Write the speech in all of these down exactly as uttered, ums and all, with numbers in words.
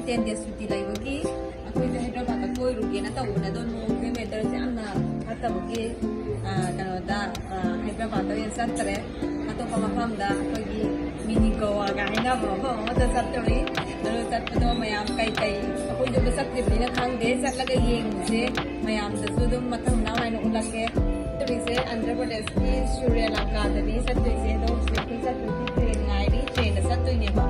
Ten days ꯁꯨꯇꯤ ꯂꯩꯕꯒꯤ ꯑꯩꯈꯣꯏꯁꯦ ꯍꯥꯏꯗ꯭ꯔꯕꯥꯗꯇ ꯀꯣꯏꯔꯨꯒꯦꯅ ꯇꯧꯕꯅꯦ, ꯑꯗꯣ ꯅꯣꯡꯁꯦ ꯋꯦꯗꯔꯁꯦ ꯌꯥꯝꯅ ꯐꯠꯇꯕꯒꯤ, ꯑ, ꯀꯩꯅꯣꯗ, ꯑ, ꯍꯥꯏꯗ꯭ꯔꯕꯥꯗꯇ ꯑꯣꯏꯅ ꯆꯠꯇ꯭ꯔꯦ꯫ ꯑꯇꯣꯞꯄ ꯃꯐꯝꯗ ꯑꯩꯈꯣꯏꯒꯤ ꯃꯤꯅꯤ ꯒꯣꯋꯥꯒ ꯍꯥꯏꯅꯕ ꯃꯐꯝ ꯑꯃꯗ ꯆꯠꯇꯣꯔꯤ꯫ ꯑꯗꯣ ꯆꯠꯄꯗꯣ ꯃꯌꯥꯝ ꯀꯩꯀꯩ, ꯑꯩꯈꯣꯏꯁꯨ ꯆꯠꯇ꯭ꯔꯤꯕꯅꯤꯅ ꯈꯪꯗꯦ, ꯆꯠꯂꯒ ꯌꯦꯡꯉꯨꯁꯦ꯫ ꯃꯌꯥꯝꯗꯁꯨ ꯑꯗꯨꯝ ꯃꯊꯪ ꯃꯅꯥꯎ ꯅꯥꯏꯅ ꯎꯠꯂꯛꯀꯦ꯫ ꯆꯠꯇꯣꯏꯁꯦ ꯑꯟꯙ꯭ꯔ ꯄ꯭ꯔꯗꯦꯁꯀꯤ ꯁꯨꯔ꯭ꯌ ꯂꯪꯀꯥꯗꯅꯤ ꯆꯠꯇꯣꯏꯁꯦ꯫ ꯑꯗꯣ ꯍꯧꯖꯤꯛ ꯑꯩꯈꯣꯏ ꯆꯠꯇꯣꯏꯁꯦ ꯇ꯭ꯔꯦꯟ ꯉꯥꯏꯔꯤ, ꯇ꯭ꯔꯦꯟꯗ ꯆꯠꯇꯣꯏꯅꯦꯕ꯫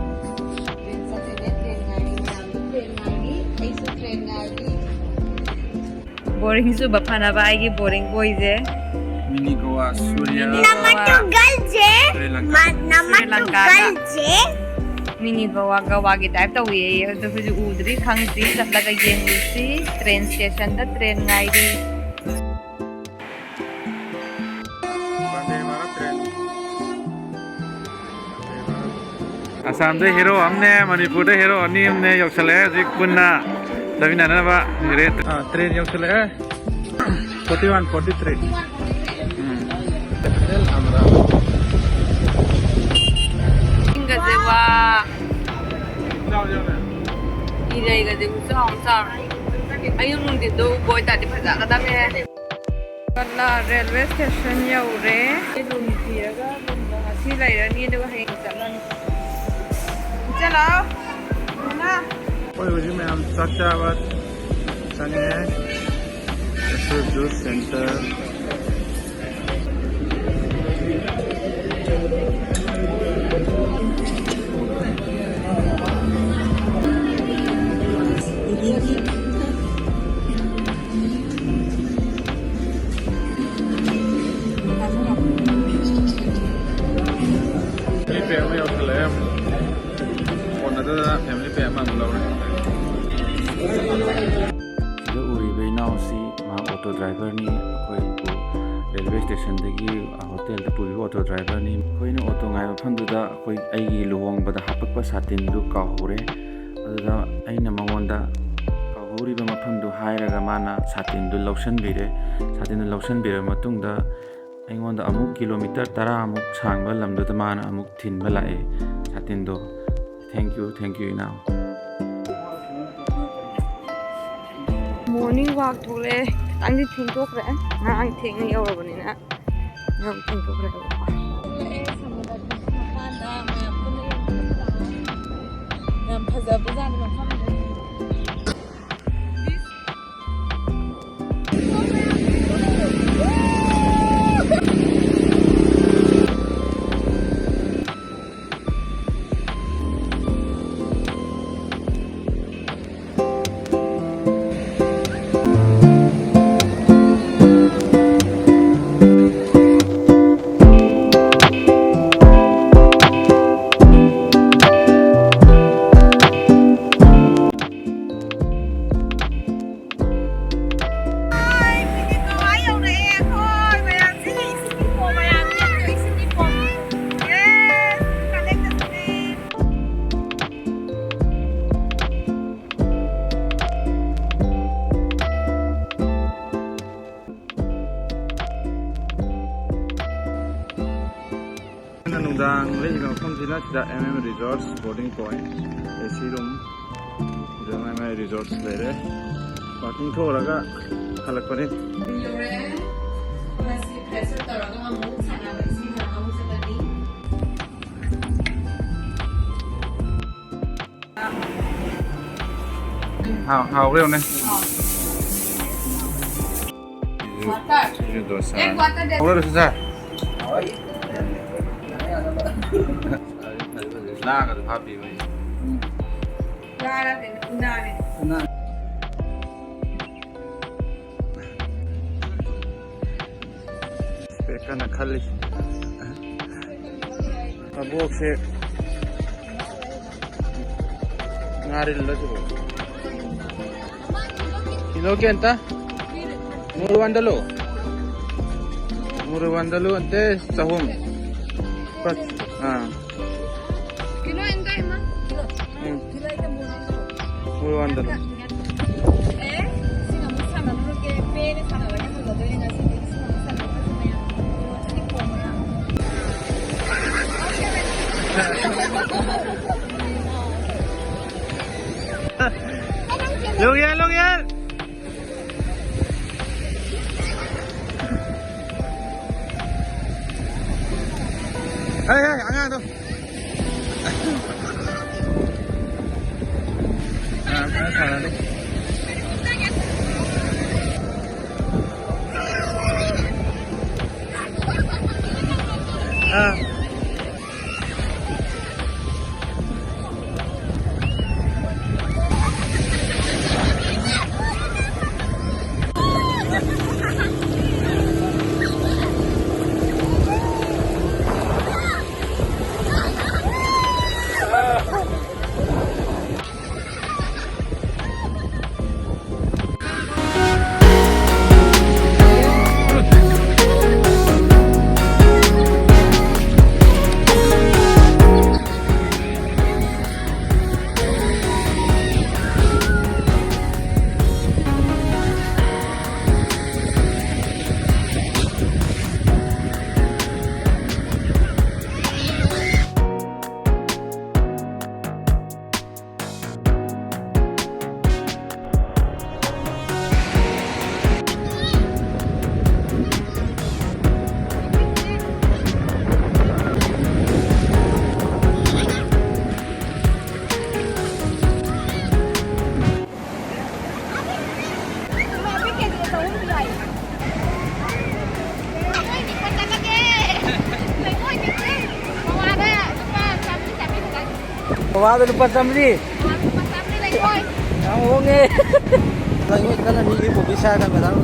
ꯇ꯭ꯔꯦꯟ ꯆꯠꯇꯣꯏꯅꯦ, ꯇ꯭ꯔꯦꯟ ꯉꯥꯏꯔꯤ, ꯃꯌꯥꯝꯁꯨ ꯇ꯭ꯔꯦꯟ ꯉꯥꯏꯔꯤ, ꯑꯩꯁꯨ ꯇ꯭ꯔꯦꯟ ꯉꯥꯏꯔꯤ꯫ ꯕꯣꯔꯤꯡ ꯆꯨꯕ ꯐꯅꯕ ꯑꯩꯒꯤ ꯕꯣꯔꯤꯡ ꯕꯣꯏꯁꯦ꯫ ꯃꯤꯅꯤ ꯒꯣꯋꯥ, ꯁꯨꯔ꯭ꯌ, ꯃꯤꯅꯤ ꯒꯣꯋꯥ꯫ ꯃꯇꯨꯒꯜꯁꯦ꯫ ꯁ꯭ꯔꯤ ꯂꯪꯀꯥ꯫ ꯃ-, ꯁ꯭ꯔꯤ ꯂꯪꯀꯥꯗ꯫ ꯃꯇꯨꯒꯜꯁꯦ꯫ ꯃꯤꯅꯤ ꯒꯣꯋꯥ, ꯒꯣꯋꯥꯒꯤ ꯇꯥꯏꯞ ꯇꯧꯋꯦꯌꯦ꯫ ꯑꯗꯣ ꯍꯧꯖꯤꯛ ꯎꯗ꯭ꯔꯤ, ꯈꯪꯗ꯭ꯔꯤ, ꯆꯠꯂꯒ ꯌꯦꯡꯉꯨꯁꯤ꯫ ꯇ꯭ꯔꯦꯟ ꯁ꯭ꯇꯦꯁꯟꯗ ꯇ꯭ꯔꯦꯟ ꯉꯥꯏꯔꯤ꯫ ꯕꯟꯗꯦ ꯚꯥꯔꯠ ꯇ꯭ꯔꯦꯟ꯫ ꯑꯁꯥꯝꯗ ꯍꯦꯔꯣ ꯑꯃꯅꯦ, ꯃꯅꯤꯄꯨꯔꯗ ꯍꯦꯔꯣ ꯑꯅꯤ ꯑꯃꯅꯦ ꯌꯧꯁꯜꯂꯛꯑꯦ ꯍꯧꯖꯤꯛ ꯄꯨꯟꯅ ꯆꯠꯃꯤꯟꯅꯅꯕ꯫ ꯔꯦꯠ꯫ ꯑꯥ, ꯇ꯭ꯔꯦꯟ ꯌꯧꯁꯜꯂꯛꯑꯦ꯫ Forty one, forty three꯫ ꯎꯝ꯫ ꯏꯁꯤꯡꯒꯁꯦ ꯋꯥ꯫ ꯏꯔꯩꯒꯁꯦ ꯈꯨꯆꯥꯎ ꯑꯃ ꯆꯥꯎꯔꯦ꯫ ꯑꯌꯨꯛ ꯅꯨꯡꯊꯤꯟꯗꯣ ꯎꯕ ꯑꯣꯏꯇꯥꯔꯗꯤ ꯐꯖꯒꯗꯕꯅꯦ꯫ ꯀꯠꯂꯥ ꯔꯦꯜꯋꯦ ꯁ꯭ꯇꯦꯁꯟ ꯌꯧꯔꯦ꯫ ꯂꯨꯝ ꯊꯤꯔꯒ ꯂꯨꯝꯗ ꯉꯁꯤ ꯂꯩꯔꯅꯤ, ꯑꯗꯨꯒ ꯍꯌꯦꯡ ꯆꯠꯂꯅꯤ꯫ ꯏꯆꯦ ꯂꯥꯛꯑꯣ꯫ ꯃꯃꯥ꯫ ꯑꯩꯈꯣꯏ ꯍꯧꯖꯤꯛ ꯃꯌꯥꯝ ꯆꯥꯛ ꯆꯥꯕ ꯆꯪꯉꯛꯑꯦ꯫ Special Juice Center꯫ Family pack ꯑꯃ ꯌꯧꯁꯜꯂꯛꯑꯦ꯫ ꯀꯣꯟꯅꯗꯗꯅ family pack ꯑꯃ ꯑꯃꯨꯛ ꯂꯧꯔꯦ꯫ ꯁꯤꯗ ꯎꯔꯤꯕ ꯏꯅꯥꯎꯁꯤ ꯃꯍꯥꯛ auto driverꯅꯤ꯫ ꯑꯩꯈꯣꯏꯕꯨ railway stationꯗꯒꯤ ꯍꯣꯇꯦꯜꯗ ꯄꯨꯕꯤꯕ auto driverꯅꯤ꯫ ꯑꯩꯈꯣꯏꯅ auto ꯉꯥꯏꯕ ꯃꯐꯝꯗꯨꯗ ꯑꯩꯈꯣꯏ, ꯑꯩꯒꯤ ꯂꯨꯍꯣꯡꯕꯗ ꯍꯥꯄꯛꯄ ꯁꯥꯇꯤꯟꯗꯨ ꯀꯥꯎꯍꯧꯔꯦ꯫ ꯑꯗꯨꯗ ꯑꯩꯅ ꯃꯉꯣꯟꯗ ꯀꯥꯎꯍꯧꯔꯤꯕ ꯃꯐꯝꯗꯨ ꯍꯥꯏꯔꯒ ꯃꯥꯅ ꯁꯥꯇꯤꯟꯗꯨ ꯂꯧꯁꯟꯕꯤꯔꯦ꯫ ꯁꯥꯇꯤꯟꯗꯨ ꯂꯧꯁꯟꯕꯤꯔꯕ ꯃꯇꯨꯡꯗ ꯑꯩꯉꯣꯟꯗ ꯑꯃꯨꯛ kilometre ꯇꯔꯥꯃꯨꯛ ꯁꯥꯡꯕ ꯂꯝꯗꯨꯗ ꯃꯥꯅ ꯑꯃꯨꯛ ꯊꯤꯟꯕ ꯂꯥꯛꯑꯦ ꯁꯥꯇꯤꯟꯗꯣ꯫ Thank you, thank you, ꯏꯅꯥꯎ꯫ Morning walk ꯊꯣꯛꯂꯛꯑꯦ꯫ ꯈꯤꯇꯪꯗꯤ ꯊꯦꯡꯗꯣꯛꯈ꯭ꯔꯦ, ꯉꯔꯥꯡ ꯊꯦꯡꯅ ꯌꯧꯔꯕꯅꯤꯅ꯫ ꯌꯥꯝ ꯊꯦꯡꯗꯣꯛꯈ꯭ꯔꯦꯕꯀꯣ꯫ ꯌꯥꯝ ꯐꯖꯕꯖꯥꯠꯅꯤ ꯃꯐꯝꯗꯣ꯫ ꯑꯩꯅ ꯅꯨꯡꯗꯥꯡ ꯂꯦꯛꯏꯕ ꯃꯐꯝꯁꯤꯅ ꯁꯤꯗ M M Resorts Boarding Point, A C room, ꯁꯤꯗ ꯃꯥꯏ ꯃꯥꯏ resorts ꯂꯩꯔꯦ꯫ Walking ꯊꯣꯛꯎꯔꯒ ꯍꯜꯂꯛꯄꯅꯤ꯫ ꯌꯧꯔꯦ꯫ ꯉꯁꯤ fresh up ꯇꯧꯔꯒ ꯑꯃꯨꯛ ꯁꯥꯟꯅꯕ ꯏꯁꯤꯡ ꯈꯔ ꯑꯃꯨꯛ ꯆꯠꯂꯅꯤ꯫ ꯍꯥꯎ ꯍꯥꯎꯈ꯭ꯔꯦ ꯌꯦꯡꯉꯨꯅꯦ꯫ Water. ꯁꯤꯁꯨ ꯗꯣꯁꯥ꯫ Egg water ꯗꯦ꯫ ꯍꯥꯎꯔꯦ ꯔꯣꯁꯤꯖꯥ꯫ ꯉꯥꯒꯁꯨ ꯍꯥꯞꯄꯤ ꯃꯣꯏ꯫ ꯉꯥꯔ ꯀꯩꯅꯣ ꯎꯅꯥꯅꯦ꯫ ꯎꯅꯥ꯫ ꯁ꯭ꯄꯦꯛ ꯀꯟꯅ ꯈꯜꯂꯤ꯫ ꯀꯕꯣꯛꯁꯦ ꯉꯥꯔꯤꯜꯂ ꯁꯤꯕꯣ? ꯀꯤꯂꯣ ꯀꯌꯥ ꯑꯟꯇ? ꯃꯨꯔꯨ ꯋꯥꯟꯗꯂꯨ? ꯃꯨꯔꯨ ꯋꯥꯟꯗꯂꯨ ꯑꯟꯇꯦ ꯆꯍꯨꯝ꯫ ꯄꯠ-, ꯑꯥ꯫ ꯀꯤꯂꯣ ꯌꯥꯡꯈꯩ ꯑꯃ? ꯎꯝ꯫ ꯀꯤꯂꯣ ꯌꯥꯡꯈꯩ ꯑꯃ꯫ ꯃꯨꯔꯨ ꯋꯥꯟꯗꯂꯨ꯫ ꯑꯦ, ꯁꯤꯅ ꯑꯃꯨꯛ ꯁꯥꯟꯅꯔꯨꯔꯒꯦ꯫ ꯄꯦꯅ ꯁꯥꯟꯅꯕꯅ ꯐꯖꯗꯣꯏꯅꯦ ꯉꯁꯤꯗꯤ꯫ ꯁꯤꯅ ꯑꯃꯨꯛ ꯁꯥꯟꯅꯔꯨꯔꯒꯦ ꯃꯌꯥꯝ꯫ ꯂꯣꯡꯌꯥꯟ, ꯂꯣꯡꯌꯥꯟ꯫ ꯍꯦ, ꯍꯦ, ꯑꯉꯥꯡꯗꯣ꯫ ꯑꯥ, ꯈꯔ ꯁꯥꯟꯅꯔꯦ꯫ ꯑꯥ꯫ ꯕꯕꯥꯗ ꯂꯨꯄꯥ ꯆꯥꯝꯃꯔꯤ꯫ ꯌꯥꯝ ꯍꯣꯡꯉꯦ꯫ ꯂꯩꯉꯣꯏ ꯀꯟꯅ ꯅꯤꯛꯏ ꯄꯣꯄꯤ ꯁꯥꯔꯒ ꯃꯦꯗꯥꯝ꯫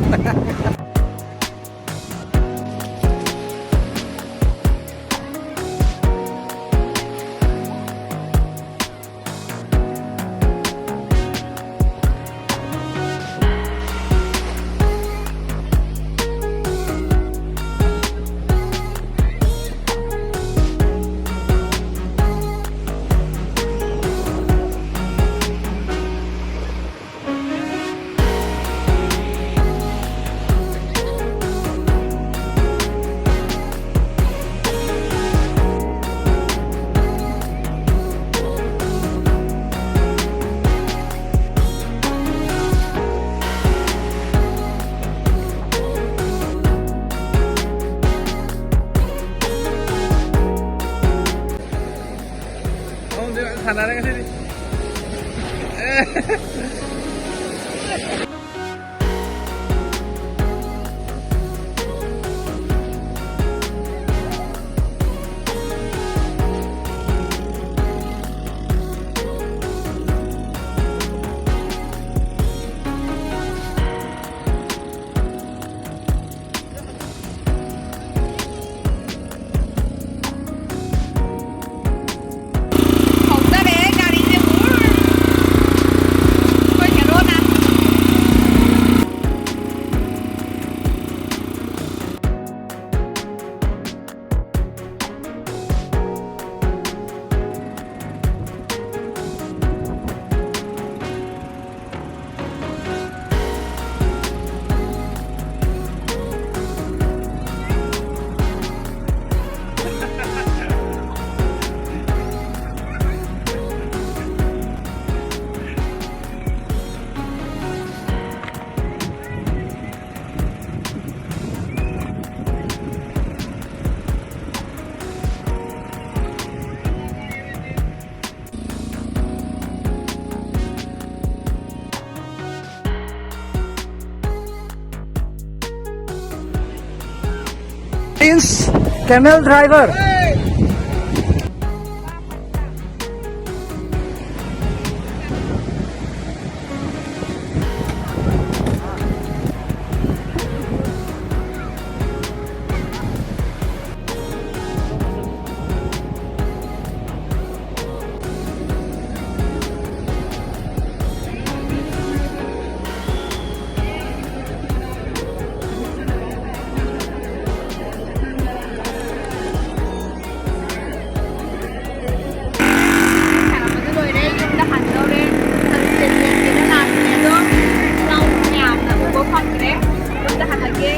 ꯁꯥꯟꯅꯔꯦ ꯉꯁꯤꯗꯤ꯫ ꯊꯧꯗꯔꯦ ꯒꯥꯔꯤꯁꯦ ꯍꯨꯔ꯫ ꯑꯩꯈꯣꯏ ꯍꯦꯔꯣꯅ꯫ Prince camel driver. ꯁꯥꯟꯅꯕꯁꯨ ꯂꯣꯏꯔꯦ, ꯌꯨꯝꯗ ꯍꯟꯗꯧꯔꯦ꯫ ꯁꯟꯁꯦꯠ ꯌꯦꯡꯒꯦꯅ ꯂꯥꯛꯄꯅꯦ, ꯑꯗꯣ ꯏꯅꯥꯎ ꯃꯌꯥꯝꯅ ꯎꯕ ꯐꯪꯗ꯭ꯔꯦ꯫ ꯌꯨꯝꯗ ꯍꯜꯂꯒꯦ꯫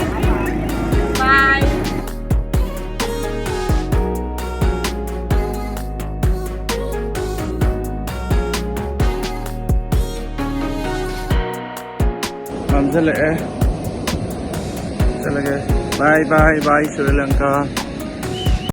ꯕꯥꯏ꯫ ꯃꯝꯁꯤꯜꯂꯛꯑꯦ꯫ ꯆꯠꯂꯒꯦ꯫ Bye, bye, bye, Sri Lanka꯫